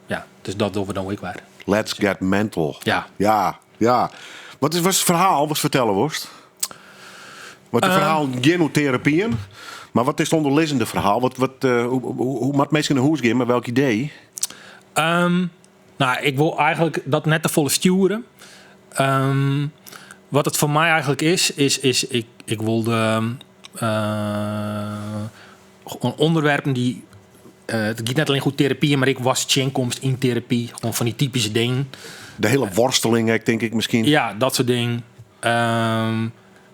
ja, dus dat dogge we dan ek wer. Let's get mental. Ja. Ja, ja. Wat is, wat is it ferhaal watst fertelle wolst? Want it ferhaal giet oer terapyen, mar wat is it ûnderlizzende ferhaal? Wat, hoe, hoe moatte minsken nei hûs gean, mei welk idee? Nou, ik wol eigentlik dat net te folle stjoere. Wat it foar my eigentlik is, is ik wol de ûnderwerpen dy't. It giet net allinnich oer terapy, mar ek watst tsjinkomst yn terapy. Gewoan fan dy typyske dingen. De hiele worsteling, ek, tink ik miskien. Ja, dat soart dingen.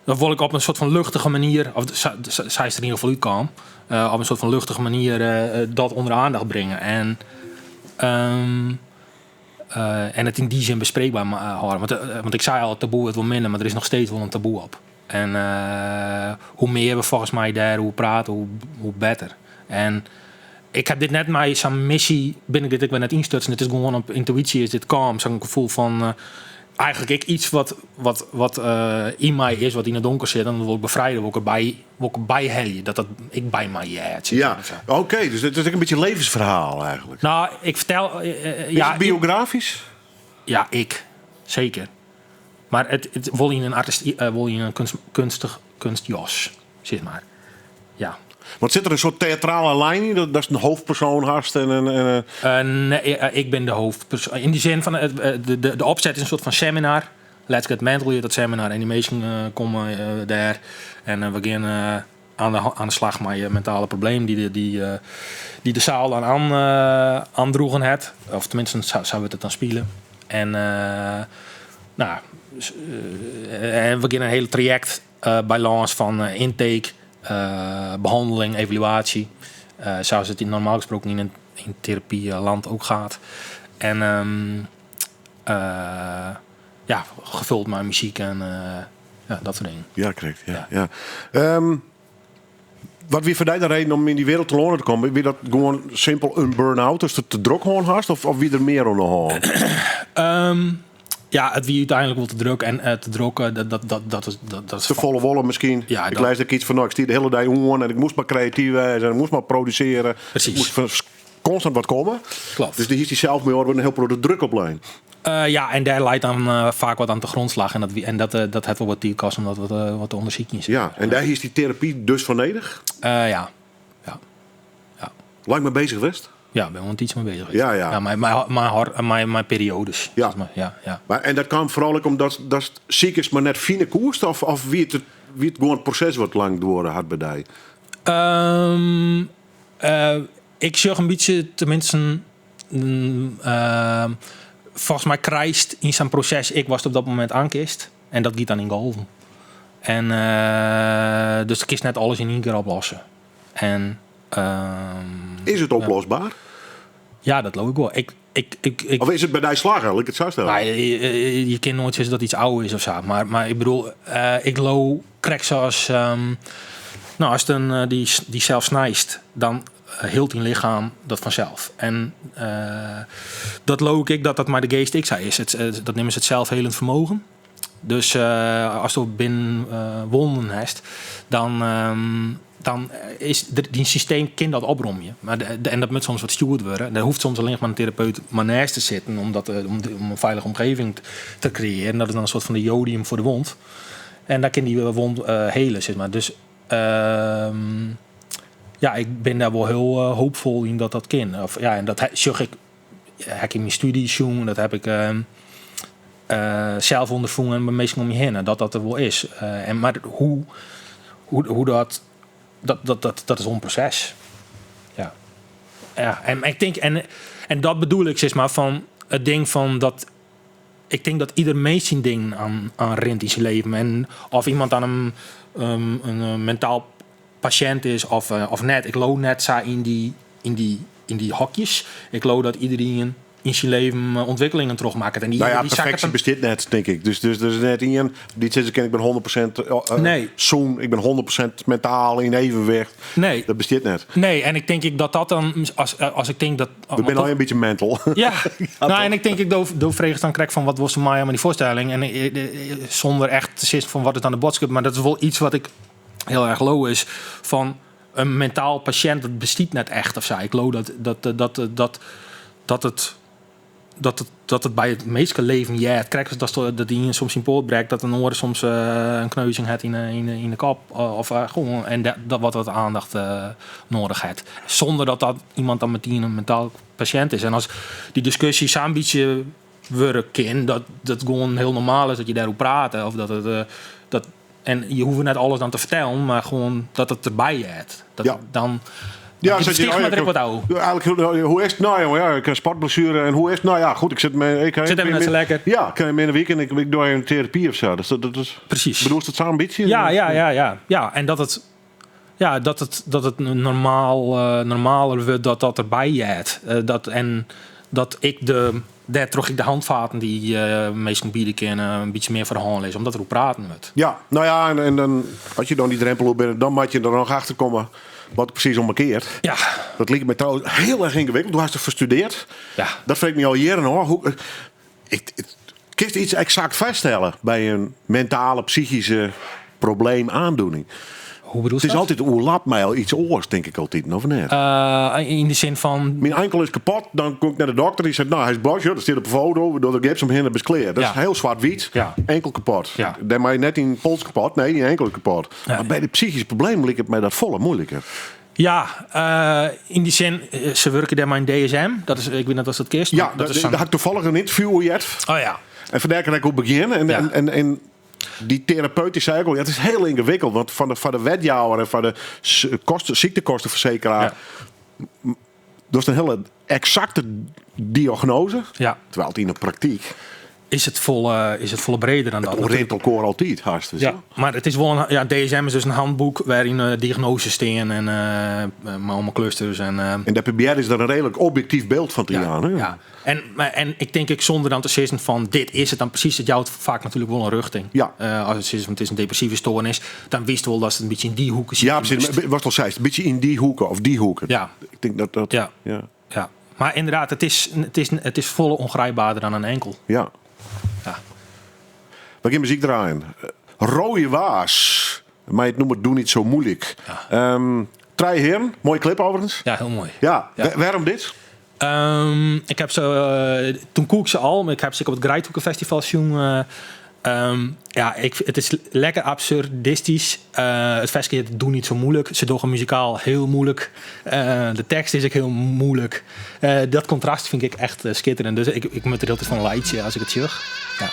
Dat wol ik op in soart fan luchtige manier, of sa is der yn ieder gefal útkaam, op in soart fan luchtige manier dat ûnder oandacht bringe. En it yn dy sin bespreekber hâlde. Want ik sei al, it taboe wurdt wol minder, mar der is noch steeds wol in taboe op. En hoe mear we folgens my dêroer prate, hoe better. En ik ha dit net mei sa'n missy, bin ik dit ek wer net ynstutsen. It is gewoan op yntuïsje is dit kaam. Sa'n gefoel fan eigentlik ek iets wat yn my is, wat yn it donker sit. En dat wol ik befrijden, wol ik derby, wol ik derby helje. Dat dat ek by my heart. Zeg Ja, maar zo. oké. Dus dit is ek in bytsje in levensferhaal eigentlik. Nou, ik fertel, Is ja, it biografysk? Ja, ik. Seker. Mar it wol yn in artist, wol yn in kunst, kunstich, kunstjas, sis mar. Ja. Want sit der in soart teatrale lijn yn? Dat datst in hoofdpersoan hast en in, en in Nee, ik bin de hoofdpersoan. Yn dy sin fan, de opset is in soart fan seminar. Let's Get Mental hjit dat seminar. En dy minsken komme dêr. En we gean oan de slach mei mentale problemen dy't de saal dan oandroegen hat. Of teminsten, sa wurdt it dan spile. En, nou, en we gean in hiele trajekt by lâns fan intake, behanneling, evaluaasje. Sa as it normaal gesproken yn terapyland ook gaat. En ja, gevuld mei muzyk en ja, dat soart dingen. Ja, krekt. Ja, ja. Wat wie foar dy de reden om yn dy wereld telâne te kommen? Wie dat gewoan simpel in burn-out, datst it te drok hân hast? Of wie der mear oan de hân? Ja, it wie úteinlik wol te drok. En te drok, dat is Te folle wolle miskien. Ja, ik dat lês ek iets fan, no, ik stie de hiele dei oan en ik moast mar kreatyf wêze en ik moast mar produsearje. Presys. Ik moast fan konstant wat komme. Klopt. Dus dy hiest dysels mei oare wurden in hiel protte druk oplein. Ja, en dêr leit dan faak wat oan de grûnslach. En dat hat wol wat tiid koste om dat wat te ûndersykjen. Ja, en dêr hiest dy terapy dus foar nedich? Ja. Ja. Ja. Lang mei bezich west? Ja, bin wol in tiidsje mei bezich west. Ja, ja. Ja, mei perioades. Ja. Sis mar. Ja, ja. Mar, en dat kaam foaral ek omdat datst sikest mar net fine koest? Of wie it gewoan it proses wat lang duorre hat by dy? Ik sjoch in bytsje, teminsten, folgens my krijst yn sa'n proses ek watst op dat momint oankinst. En dat giet dan yn golven. En dus kinst net alles yn ien kear oplosse. En, Is it oplosber? Ja, dat leau ik wol. Ik, Of is it by dy slagge, lit ik it sa stelle? Nou, je kin noait sizze dat iets ôf is of sa. Mar ik bedoel, ik leau krekt sa as, nou, ast in, dysels snijst, dan heelt dyn lichem dat fansels. En dat leau ik ek dat dat mei de geast ek sa is. Dat neame se it zelfhelend vermogen. Dus ast binnen wonden hast, dan is dyn systeem kin dat opromje. Mar en dat moat soms wat stjoerd wurde. Der hoecht soms allinnich mar in terapeut mar neist te sitten om in feilige omgeving te kreëarjen. Dat is dan in soart fan de jodium foar de wond. En dan kin dy wond hele, sis mar. Dus ja, ik bin dêr wol hiel hoopfol yn dat dat kin. Of, ja, en dat sjoch ik, ha ik yn myn studie sjoen, dat ha ik sels ûnderfûn en by minsken om my hinne, dat dat der wol is. En, mar hoe dat, dat is wol in proses. Ja. Ja, en ik tink, en dat bedoel ik, sis mar, fan it ding fan dat ik tink dat ieder mins syn ding oan rint yn syn leven. En of iemand dan in mentaal pasjint is of net. Ik leau net sa yn dy hokjes. Ik leau dat iderien yn syn leven ûntwikkelingen trochmakket. En die, Nou ja, die sakket perfeksje dan- bestiet net, tink ik. Dus net ien dy't sizze kin, ik bin 100% Nee. sûn, ik bin 100% mentaal yn evenwicht. Nee. Dat bestiet net. Nee, en ik tink ik dat dat dan, as ik tink dat. We binne al in bytsje mental. Ja, nou, en ik tink ik do fregest dan krekt fan wat wolst mei mei dy foarstelling en sûnder echt te sizzen fan wat is dan de boadskip, mar dat is wol yts wat ik hiel erch leau is fan in mentaal pasjint, dat bestiet net echt of sa. Ik leau dat it by it minskelibben heart. Krekt as dat dy ien soms syn poat brekt, dat in oar soms in kneuzing hat yn de kop. Of gewoan en dat wat oandacht nedich hat. Sûnder dat dat iemand dan metien in mentaal pasjint is. En as dy diskusje sa'n bytsje wurde kin, dat dat gewoan hiel normaal is dat je dêroer prate. Of dat it, dat, en je hoege net alles dan te fertellen, mar gewoan dat it derby heart. Dat dan dan Zet it stigma oh ja, der ek wat ôf. Ja, eigenlijk, hoe is it? Nou, jongen, ja, ik heb een sportblessure. En hoe is het? Nou ja, goed, ik sit met, ik, Sit even net sa lekker. Ja, ik in een weekend, ik doe even therapie of zo. Dus dat is, Bedoel je dat zo'n beetje? Ja. Ja, en dat het normaler wurdt dat dat derby heart. En dat ik dêrtroch ik de handvaten dy't minsken biede kinne in bytsje mear foar de hân lizze, omdat der oer praten wurdt. Ja, nou ja, en dan, as je dan dy drempel op binne, dan moatte je der noch achter komme wat presys omkeard. Dat liket my trouwens hiel erch yngewikkeld. Do hast derfoar studearre. Dat frege ik my al jierren ôf. Hoe, kinst yts eksakt fêststelle by in mentale, psychyske probleemaandoening? Hoe bedoelst It is dat? altyd oerlap mei al yts oars, tink ik altyd, of net? Yn de sin fan... Myn ankel is kapot, dan kom ik nei de dokter. Dy seit, no, hy is bot, ja, dat stiet op de foto. Doch der gips omhinne, bist klear. Dat is hiel swart-wyt. Ankel kapot. Dêrmei net dyn pols kapot, nee, dyn ankel is kapot. Mar by de psychyske problemen liket my dat folle muoiliker. Ja, yn dy sin, se wurkje dêr mei in DSM. Dat is, ik wit net oft dat kinst. Ja, mar dat is dêr ha ik tafallich in ynterview oer heard. Oh ja. En fan dêr kin ik oer begjinne. En en dy terapeut dy sei ek al, ja, it is hiel yngewikkeld. Want foar de wetjouwer en foar de syktekostefersekeraar, dat is in hiele eksakte diagnoaze. Terwijl it yn de praktyk Is it folle breder dan dat. It rint elkoar altyd hast. Dus Ja, mar it is wol in, ja, DSM is dus in handboek wêryn't diagnoazes stean en mei allegear klusters. En En dêr probearje se der in reedlik objektyf byld fan te jaan, hè? Ja. En ik tink ek sûnder dan te sizzen fan dit is it dan presys, it jout faak natuerlik wol in rjochting. As it sizze fan it is in depressive stoarnis, dan witst wol dat it in bytsje yn dy hoeke sit. Ja, presys. Mar watst al seist, in bytsje yn dy hoeke of dy hoeke. Ik tink dat dat ja. Ja. Mar ynderdaad, it is folle ûngrypberder dan in ankel. We gean muzyk draaien. Rode Waas. Mei it nûmer Doe niet zo moeilijk. Trije Hearen, moaie klip overigens. Ja, hiel moai. Ja, wêrom dit? Ik ha se, doe koe ik se al, mar ik ha se ek op it Greidhoeke Festival sjoen. Ja, it is lekker absurdistysk. It ferske hjit Doe niet zo moeilijk. Se dogge muzikaal hiel muoilik. De tekst is ek hiel muoilik. Dat kontrast fyn ik echt skitterjend. Dus ik moat der altyd fan laitsje as ik it sjoch. Ja.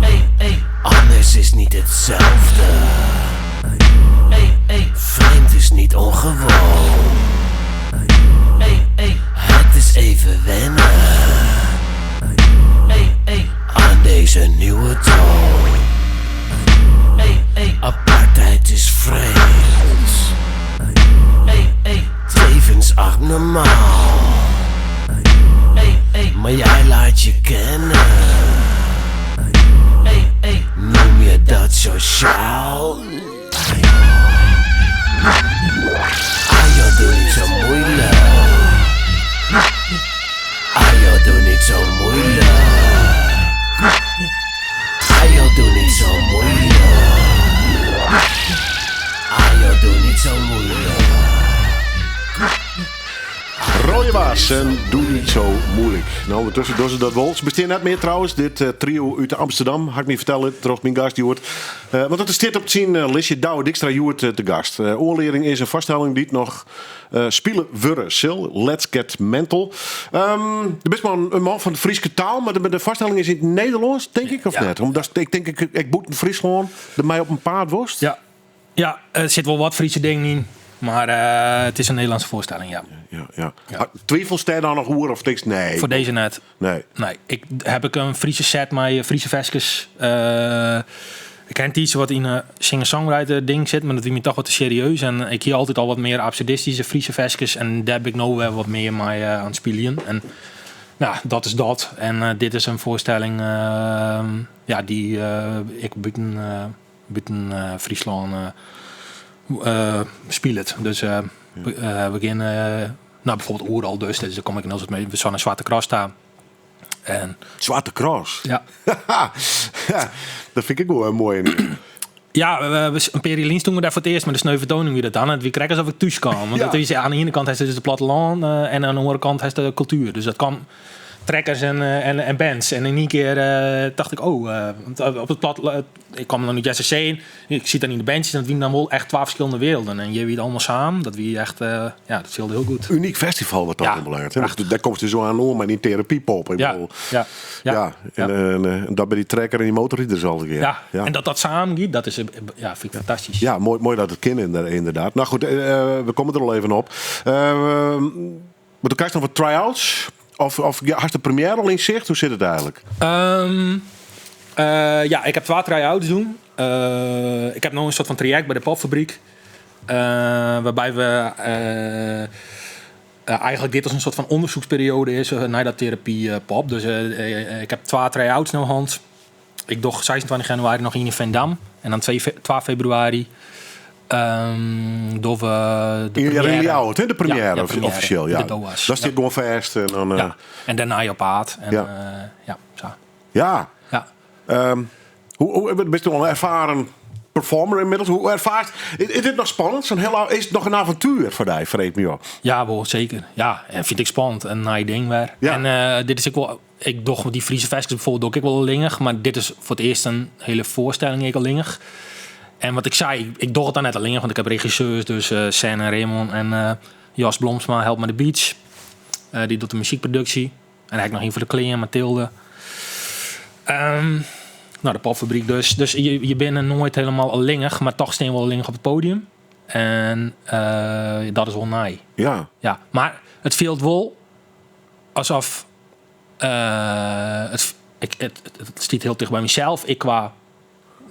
Hey, hey. Anders is niet hetzelfde. Hey, hey. Vreemd is niet ongewoon. Hey, hey. Het is even wennen. Hey, hey. Aan deze nieuwe toon. Hey, hey. Apartheid is vreemd. Hey, hey. Tevens abnormaal. Hey, hey. Maar jij laat je kennen. Hey, hey. Noem je dat sociaal? Ah joh, doe niet zo moeilijk. Ah joh, doe niet zo moeilijk. Ah joh, doe niet zo moeilijk. Ah joh, doe niet zo moeilijk. Rode Ooievaars en Doe niet zo moeilijk. Nou, ondertussen doen ze dat wel. Ze bestean net mear trouwens. Dit eh, trio út Amsterdam, ha ik my fertelle troch myn gast hjoed. Eh, want it stiet op syn uh, listje Douwe Dykstra hjoed te gast. Uh, Oanlieding is in foarstelling dy't noch spile wurde sil. Let's Get Mental. Um, do bist man, in man fan de Fryske taal, mar de, de foarstelling is yn it Nederlânsk, tink ik, of Ja. net? Omdat ik tink ik, ik bûten Fryslân dermei op 'en paad wolst. Ja. Ja, der sit wol wat Fryske dingen yn. Mar eh, it is in Nederlânske foarstelling, ja. Ja, ja. Ja. Twivelst dêr dan noch oer of tinkst nee? Foar dizze net. Nee. Nee, ik ha ik in Fryske set mei Fryske ferskes. Eh, ik ken iets wat yn in singer-songwriter ding sit, mar dat wie my toch wat te serieus. En ik hie altyd al wat mear absurdistyske Fryske ferskes en dêr bin ik no wer wat mear mei eh, oan it spyljen. En nou, dat is dat. En eh, dit is in foarstelling eh, ja, dy't eh, ik bûten, eh, bûten eh, Fryslân eh, eh, spilet. Dus eh, we, eh, we gean, eh, nou, bijvoorbeeld oeral dus, dus dêr kom ik in mei. We sille nei Zwarte Cross ta. En Zwarte Cross. ja, ja, dat fyn ik wol moai. Ja, we, in pear jier lyn stiene we dêr foar it earst, mar de sneu fertoning wie dat dan. It wie krekt asof ik thús kaam. Want dat is, oan de iene kant hast dus it plattelân eh, en oan de oare kant hast de kultuer. Dus dat kan trekkers en, eh, en, en bands. En yn ien kear eh, tocht ik, oh, eh, want op it plattelân, ik kom dan út JCC, ik sit dan yn de bandjes en dat wiene dan wol echt twa ferskillende werelden. En hjir wie it allegear samen, dat wie echt, eh, ja, dat fielde hiel goed. Unyk festival wat dat Ja, oanbelanget. hè. Dêr komst dus oan oan mei dyn terapypop. Ik bedoel, Ja, ja, en, en, en dat by dy trekker en dy motorriders al een kear. Ja. Ja. En dat dat samen giet, dat is, eh, ja, fyn ik fantastysk. Ja, moai, moai dat it kin ynderdaad. No goed, eh, we komme der al even op. Eh, mar do krijst noch wat try-outs? Of, of ja, hast de première al yn sicht? Hoe sit it eigentlik? Ehm, eh, ja, ik ha twa try-outs dien. Eh, ik ha no in soarte fan trajekt by de Popfabryk. eh, wêrby't we eh, eh, eigentlik dit as in soarte fan ûndersyksperioade is eh, nei dat terapy eh, pop. Dus eh, eh, ik ha twa try-outs no hân. Ik doch 26 januari noch yn Veendam. En dan 2, 2 februari um, dogge we de In première. Ljouwert, hè? De première, Ja, ja, première. offisjeel. Ja. De DOA's. Dat stiet Ja. gewoan fêst. En dan, eh, Ja. En dêrnei op paad. En, Ja. ja. ja, sa. ja. Ja. Ehm, hoe, hoe, bist al in erfaren performer ynmiddels? Hoe erfaarst... Is, is dit noch spannend? Sa'n hiel, is it noch in avontuer foar dy, freegje ik my ôf. Ja, wol, seker. Ja, en fyn ik spannend. In nij ding wer. Ja. En eh, dit is ek wol... Ik doch dy Fryske ferskes bijvoorbeeld doch ik wol allinnich, mar dit is foar it earst in hiele foarstelling ek allinnich. En wat ik sei, ik, ik doch it dan net allinnich, want ik ha regisseurs, dus eh Sen en Raymond en eh, Jos Blomsma helpt mei de beats. Eh, dy docht de muzykproduksje. En dan ha ik noch ien foar de klean, Mathilde. Ehm, no, de Popfabryk dus. Dus je, je bent noait hielendal allinnich, mar dochs steane we allinnich op it poadium. En eh, dat is wol nij. Ja. Ja, mar it fielt wol asof eh, it, ik, it, it, it stiet hiel ticht by mysels. Ik kwa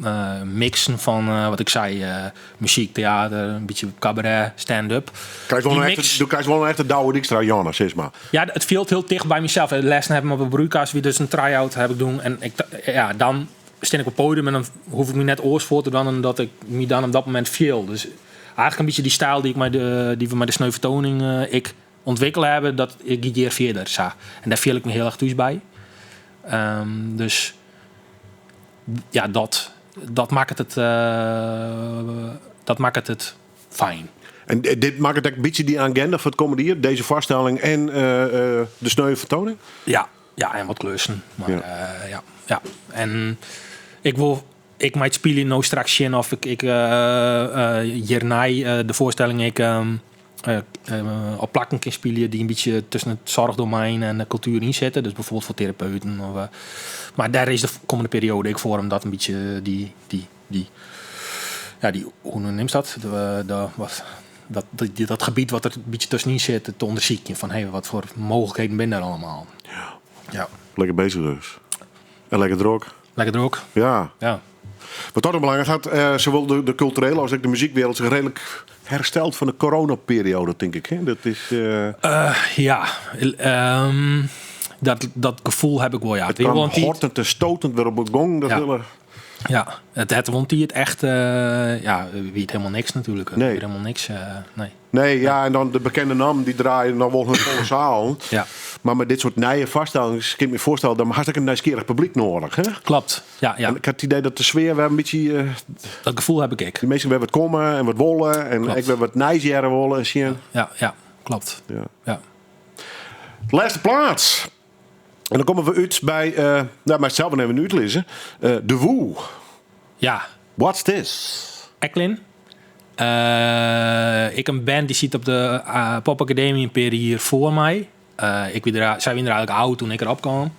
eh, mixen fan eh, wat ik sei, eh, muzyk, teäter, in bytsje kabaret, stand-up. Krijst wol Die in mix- echte, do krijst wol in echte Douwe Dykstra Janne, sis mar. Ja, it fielt hiel ticht by mysels. Lêsten ha ik op de broeikas wie dus in try-out ha ik dien. En ik, ja, dan sta ik op het podium en dan hoef ik my net oars foar te dwaan dan dat ik my dan op dat momint fiel. Dus eigentlik in bytsje dy styl dy't ik mei de, dy't we mei de Sneu Fertoning eh, ik ûntwikkele hawwe, dat ik giet hjir fierder. Sa. En dêr fiel ik my hiel erch thús by. Ehm, dus ja, dat, dat makket it, eh, dat makket it fijn. En dit makket ek in bytsje dy agenda foar it kommende jier? Dizze foarstelling en eh, eh, de Sneu Fertoning? Ja, ja, en wat klussen. Mar Ja. ja. ja, ja. En ik wol ik mei it spyljen no straks sjen oft ik, ik eh, eh, hjirnei eh, de foarstelling ik ehm, eh, eh, op plakken kin spylje dy't in bytsje tusken it soarchdomein en de kultuer yn sitte. Dus bijvoorbeeld foar terapeuten. Of, eh, mar dêr is de kommende perioade ek foar om dat in bytsje dy, dy, dy, ja, dy, hoe neamst dat? De, de, wat, dat, dat, dat gebiet wat der in bytsje tuskenyn sit te ûndersykjen. Fan hey, watfoar mooglikheden binne der allegear. Ja. Ja. Lekker beuzich dus. En lekker drok. Lekker drok. Ja. Ja. Wat dat oanbelanget hat eh, sawol de, de kulturele as ek de muzykwereld sich reedlik hersteld fan de coronaperioade, tink ik. Hè? Dat is, eh, Eh, ja, ehm, dat, dat gefoel ha ik wol, ja. it Wie kaam wol in tiid- hortend en stotend wer op gong. Dat Ja. hiele- Ja, it hat wol in tiid echt, eh, ja, wie it hielendal niks natuerlik. Nee. Wie hielendal niks, eh, nee. Nee, ja, en dan de bekende nammen dy draaie noch wol hun folle sealen. Ja. Mar mei dit soarte nije foarstellings kin ik my foarstelle, dan hast ek in nijsgjirrich publyk nedich. Hè? Kloppet, ja, ja. En ik ha it idee dat de sfear wer in bytsje. eh, Dat gefoel ha ik ek. de minsken wer wat komme en wat wolle. En Kloppet. ek wer wat nijs hearre wolle en sjen. Ja, ja, kloppet. Ja. Ja. Lêste plaat. En dan komme we út by, uh, nou, mar sels even útlizze. De Woe. Ja. What's this? Eklin. Uh, ik in band dy siet op de uh, Popacademy in pear jier foar my. Uh, ik wie der, sy wiene der eigentlik ôf doe't ik derop kaam.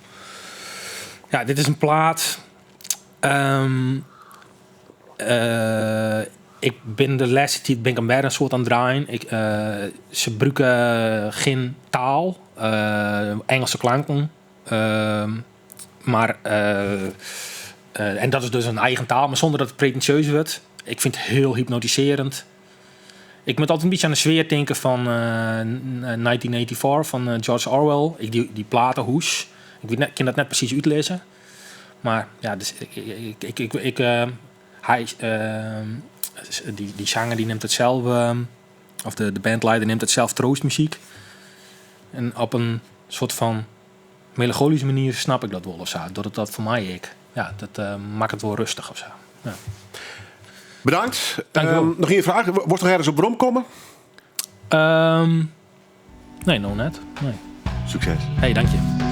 Ja, dit is in plaat. Ik bin de lêste tiid bin ik him wer in soad oan it draaien. Ik, se brûke gjin taal, Engelse klanken. Mar, en dat is dus in eigen taal, mar sûnder dat it pretensjeus wurdt. Ik fyn it hiel hypnotisearjend. Ik moat altyd in bytsje oan de sfear tinke fan 1984 fan George Orwell. Ik, dy, dy platehoes. Ik wit net, kin dat net presys útlizze. Mar ja, dus ik, ik, ik, ik, hy, dy, dy sanger dy nimt it sels, of de bandleider nimt it sels troastmuzyk. En op in soart fan melancholyske manier snap ik dat wol of sa. Dat it dat foar my ek. Ja, dat uh, makket it wol rêstich of sa. Ja. Bedankt. Dank um, noch ien fraach. Wolst noch ergens op weromkomme? Um, nee, no net. Nee. Sukses. Hey, dank je.